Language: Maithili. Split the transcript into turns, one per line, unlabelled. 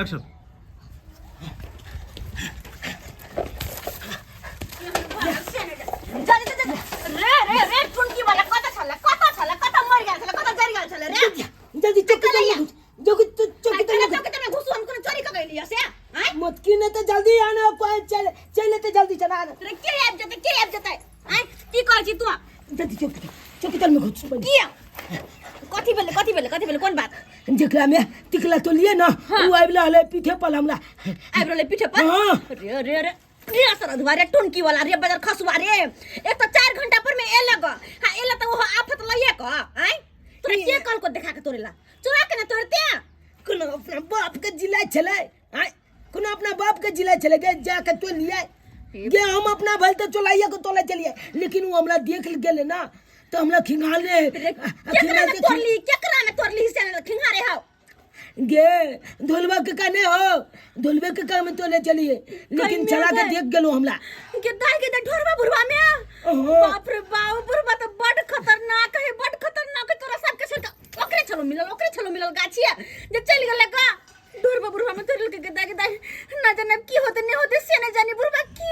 एक्शन।
जा जा जा रे रे रे, टुनकी वाला कत छला, कत छला, कत मर गेल छला, कत जरि गेल छला रे?
जल्दी चौकी तर में घुस, चौकी चौकी तर में घुस।
चौकी तर में घुसू? हम कोनो चोरी क गेली से आय?
मोटकी ने तो जल्दी आना, कोई चल चल तो जल्दी चला आना।
रे, के आबि जेतै, के आबि जेतै? आय, की कहै छी तू?
जल्दी चौकी तर, चौकी तर में घुस।
किया? कथी भेलै, कथी भेलै, कथी भेलै? कोन बात?
जेकरा में टिकला तो लिए ना, उ आबि रहलै पीठे पर हमरा।
आबि रहलै पीठे पर?
हाँ।
रे रे रे रे, सरधुआ रे, टुनकी वाला रे, बजर खसुआ रे, एक तो 4 घंटा पर में एलक। हाँ, एला त ओहो आफत लइए क। आय, तोरा के कहल को देखा के तोरेला? चोरा के ना तोड़ते।
कोनो अपना बाप के जिला छलै? आय, कोनो अपना बाप के जिला छलै गे जा के तो लिए गे? हम अपना भल तो चलाइए के तोले चलिए, लेकिन वो हमरा देख गेले ना तो हमरा खिंगाले।
केकरा ने तोड़ली, केकरा ने तोड़ली से खिंगारे हौ?
गे धोलवा के कने हो, धोलवे के काम तोले चलिए, लेकिन चला के देख गेलो हमरा।
के दाई के दाई, ढोरबा बुढ़वा में?
ओहो।
बाप रे बाप, बुढ़वा तो बड खतरनाक है, बड खतरनाक है। तोरा सबके छोड़ के ओकरे छलो मिलल, ओकरे छलो मिलल गाछिया जे चल गेले का ढोरबा बुढ़वा में तोड़ल के। दाई के दाई, ना जाने अब की होते नहीं होते से ना जाने बुढ़वा की